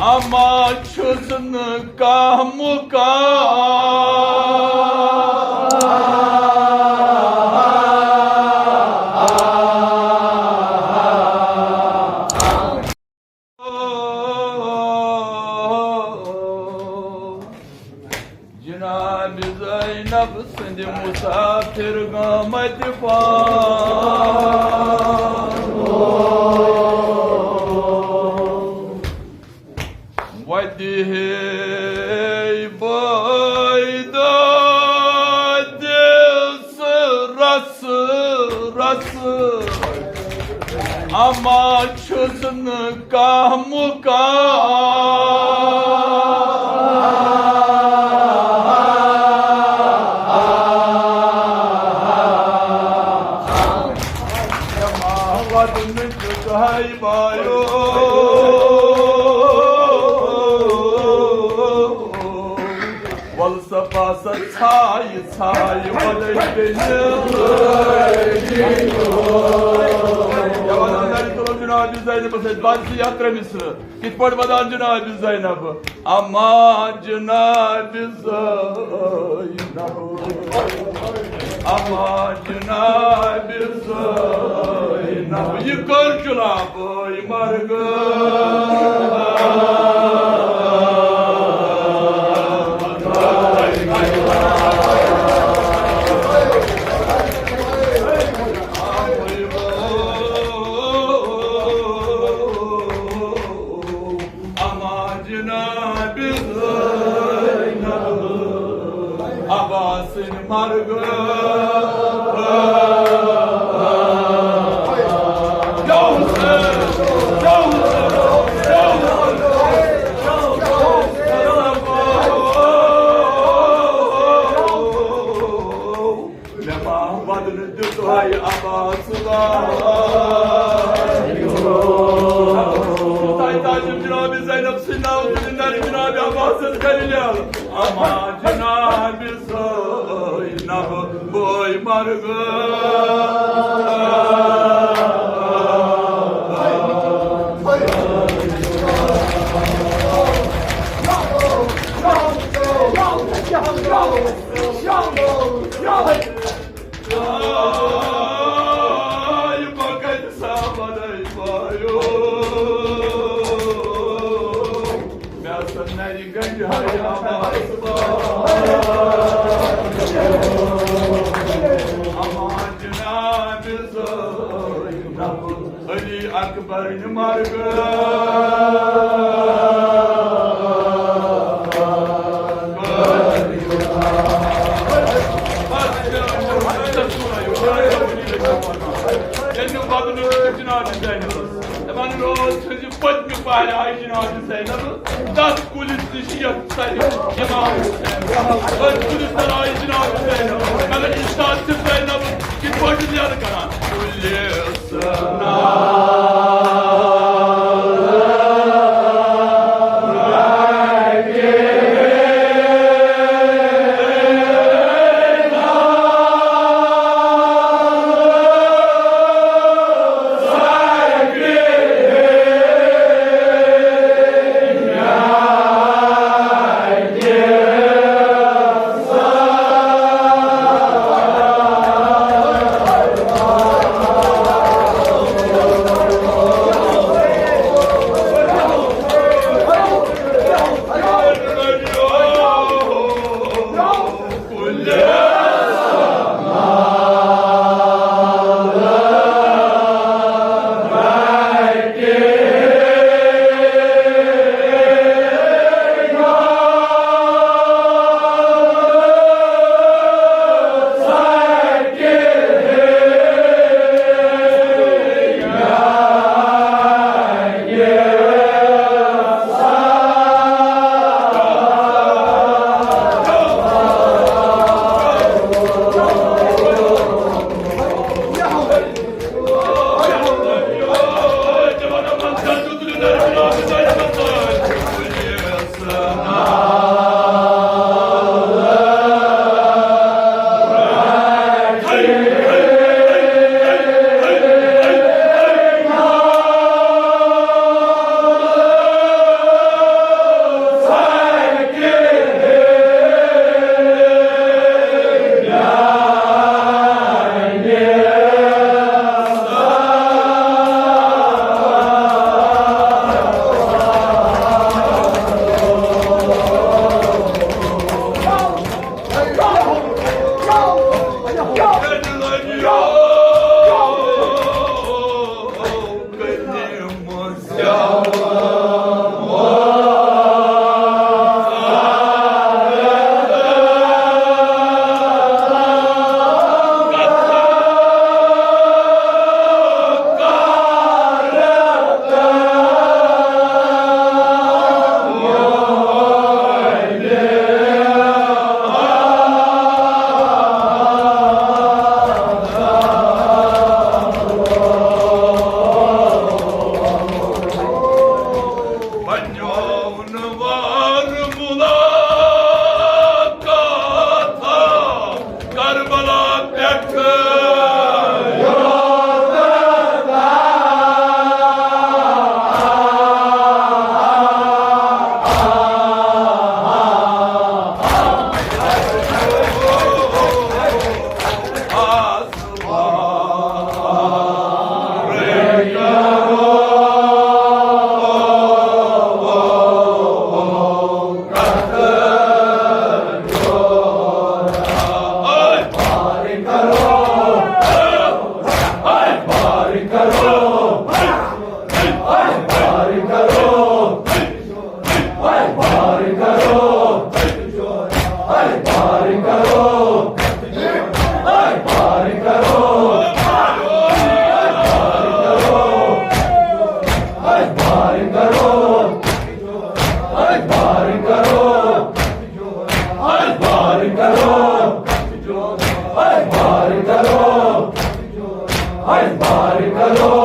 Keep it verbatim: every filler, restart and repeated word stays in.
اما چھُس نہٕ کانٛہہ مُقام۔ جناب زینب سٕنٛدِ مسافر گٲمٕتۍ پان۔ وَتہِ ہے بٲے دٲدِس رَس رَس۔ اما چھُس نہٕ کانٛہہ مُقام۔ وَدُن چھُ تۄہہِ بایو۔ وَلہٕ سا باسا ژھایہِ ژھایہِ وَلَے بیٚنہِ۔ یا وَنان نَرِ تُلو جناب زینبَس سۭتۍ بَرسہٕ یا ترٛےٚ مِصرٕ۔ کِتھ پٲٹھۍ وَدان جناب زینب؟ اما جناب زینب، اما جناب زینب، یہِ کٔر جناب مرگ۔ اما جناب زینب، عباس سٕنٛدِ مرگ۔ مےٚ ما وَدُن دیُت ہاے عباس لا۔ تۄہہِ تاجم جناب زینب سٕنٛدِ ناوٕ تہٕ نَرِ جناب عباس سٕنٛز کَرِ لیل۔ اما جناب زینب بٲے مرگ۔ آے بہٕ کَتہِ سا وَنَے بایو؟ مےٚ ہسا نَرِ گنٛجہِ ہاے عباس بایو۔ اما جناب زینب علی اکبر نمرگ۔ ییٚلہِ نہٕ بدلہٕ جناب زینب، دَپان روز تھٲیزِ پٔتمہِ پہرِ آیہِ جناب زینب تتھ کُلِس نِش یتھ سرِ امام حسین۔ أتھۍ کُلِس تل آیہِ جناب زینب۔ مگر استاد چھِ زینب کِتھ پٲٹھۍ یاد کران؟ کُلِس نال بار کرو، بار کرو، بار کرو، بار کرو۔